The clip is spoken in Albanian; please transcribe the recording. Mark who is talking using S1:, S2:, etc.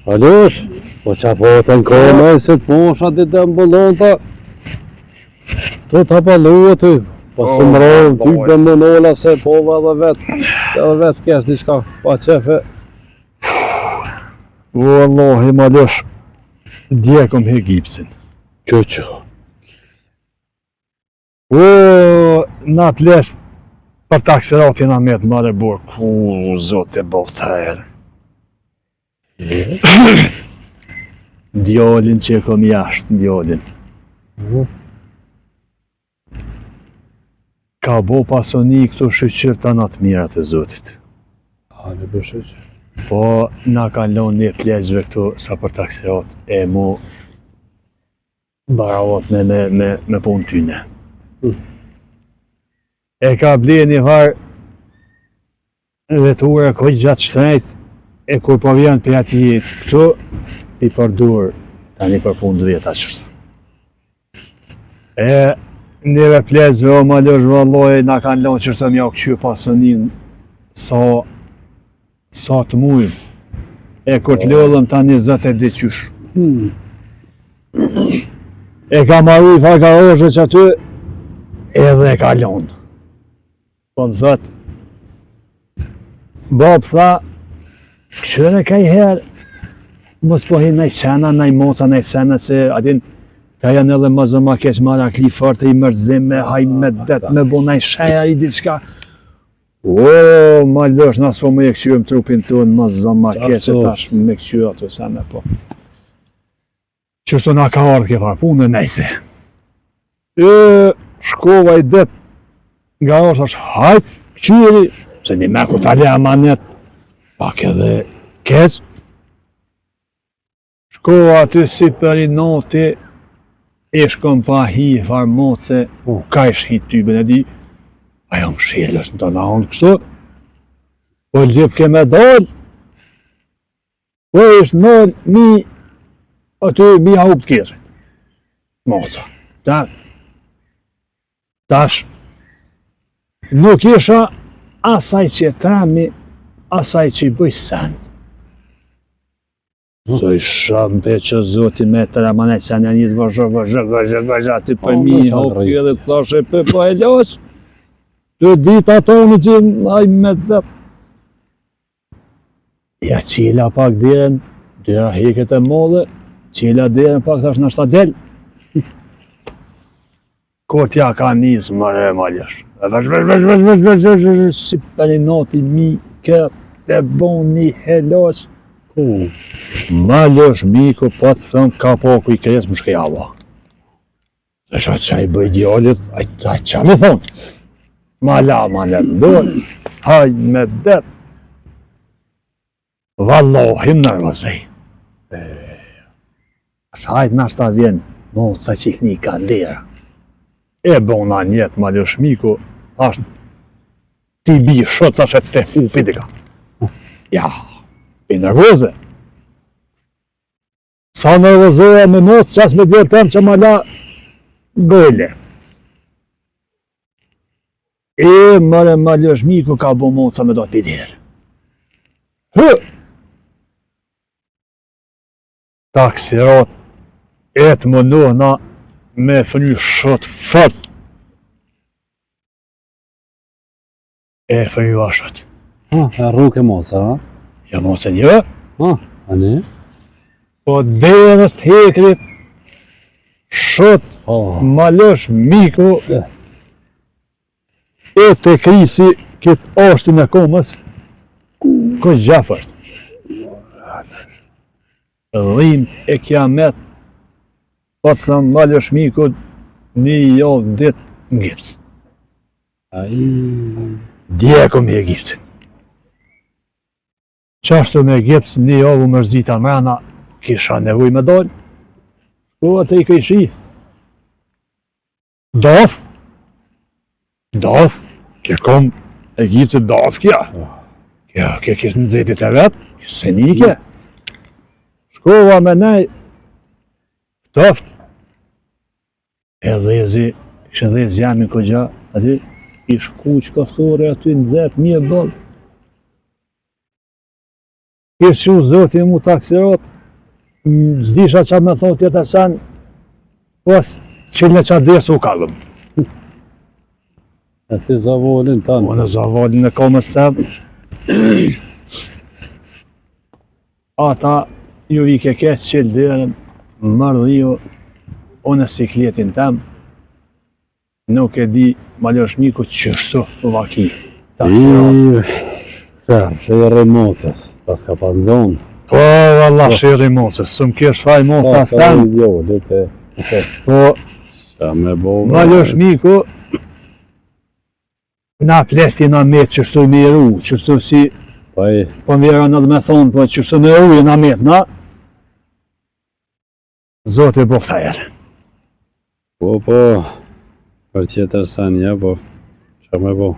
S1: Alush, po qa po të në kome, se të mosha di të mbëllon të Të të pallu aty, po së mronë, ty të më nola se po edhe vetë, edhe vetë kes diçka, pa qefe.
S2: Wallahi, Malush, dje kom hek gipsin.
S1: Që që?
S2: O, na pleqt për taksirat jena met more burrë, ku zot e bëftë hajër. Djalin që e kom jashtë, djalin.
S1: Mhm.
S2: Ka bo pasoni këtu shyqyr të natë mirat e zotit.
S1: A, në bërë shyqyr?
S2: Po, na kanë lonë një pleqve këtu sa për taksirat e mu Baravot me, me, me, me punë tyne.
S1: Mm.
S2: E ka ble një farë veture kogja të shtrejt, e kur po vjen për ati këtu, i përdor tani për punë të veta qështu. E neve pleqve o Malush vallahi na kanë lonë qështu me jau këqyr pasuninë sa Sa të mujmë. E kur të lodhëm tani zot e di qysh.
S1: Hmm.
S2: E ka maru i farë garazhe që aty, edhe e ka lonë. Po më thot, babë tha, kqyre ka i herë, mos po hin naj qena, naj moca, naj sena, se a din, ta janë edhe më zë ma keq marakli fort e i mërzim me haj me det, me bo naj sheja i diçka. O, Malush, na s'po më e këqyrëm trupin tonë, më zë ma keq e tash me këqyrë ato sene, po. Qështu na ka ardhë kjo farë punë, nejse. E, shkova i det, nga është është hajt, këqyri, se një me ku ta le amanet, pak edhe keq, Shkova aty si për inati, e shkom pa hi farë moce, u ka ish hi tyben e di, ajo më shel është në të nanë kështu, po lypke me dal, po ish nal mi, aty mi haup të kerrit, moca, ta, tash, nuk isha asaj që e tremi, asaj që i bëj sen. Thoj shumë pe që zoti me të ramane që janë një vëzhë, vëzhë, vëzhë, vëzhë, aty për mi, hop, edhe të thoshe për po e loq. Të dita tonë që aj me dhe. Ja qila pak derën, dera heket e modhe, qila derën pak thash nashta del. Kur t'ja ka nis more Malush. Vesh, vesh, vesh, vesh, vesh, vesh, vesh, vesh, si për inati mi kë të bon një helaq.
S1: Ku?
S2: Malush miku po të thëmë kapaku i kres më shkjava. Dhe sha që i bëj djalit, aj, aj, qa me thonë? Ma la, ma la, dorë, haj me det. Vallahi më nervozoj. Hajt nashta vjen, moca që i kni ka dera. E bona njet, Malush miku, ashtë ti bi shët, tash e të hupi dika. Ja, i nervoze. Sa nervozoja me mocë, qas me djelë tem që ma la gojle. E more Malush miku ka bo moca me do të piderë. Hë! Taksirat e të mundohna me fry shët fort. E fryva shët.
S1: Ha, e rruke moca, ha?
S2: Jo moca një.
S1: Ha, a ne?
S2: Po derës të hekrit, shët,
S1: oh.
S2: Malush miku,
S1: e,
S2: e të krisi këtë ashtin e komës, kogja fort. Dhim e kiamet, po të thëmë Malush miku, një javë dit në gips.
S1: Ai...
S2: Dje kom hek gipsin. Qashtu me gips një javë u mërzita mrena, kisha nevoj me dalë. Shkova te i kojshi. Doth, doth, kjo kom e gipsit doth kja. Kjo, kjo kish në nxehtit e vetë, se nike. Shkova me nej, ftoft, E dhezi, kishin dhezë zjamin kogja, aty, i shkuq kaftore aty në xhep, mirë boll. Kish çu zoti mu taksirat, s'disha ça me thonë tjetër sen, pos çilne qat derë se u kallëm.
S1: E ti zavolin tanë.
S2: Unë zavolin e komës tem. Ata ju vike keq çil derën, mërdhiu, unë sikletin tem, Nuk e di, Malosh Miku qështu vaki.
S1: Taksirat. Sherri mocës, pas ka pas zonë.
S2: Po, valla, po. sherri mocës, s'më kesh faj moca po, sen.
S1: Jo, le të...
S2: Po,
S1: Qa me bo...
S2: Malosh Miku, na pleshti na met qështu me ru, qështu si...
S1: Po, i...
S2: Po më vjera në dhe me thonë, po qështu me ru, na met, na. Zoti boftë hajër.
S1: Po, po, për tjetër sen, ja, po, qa me bo?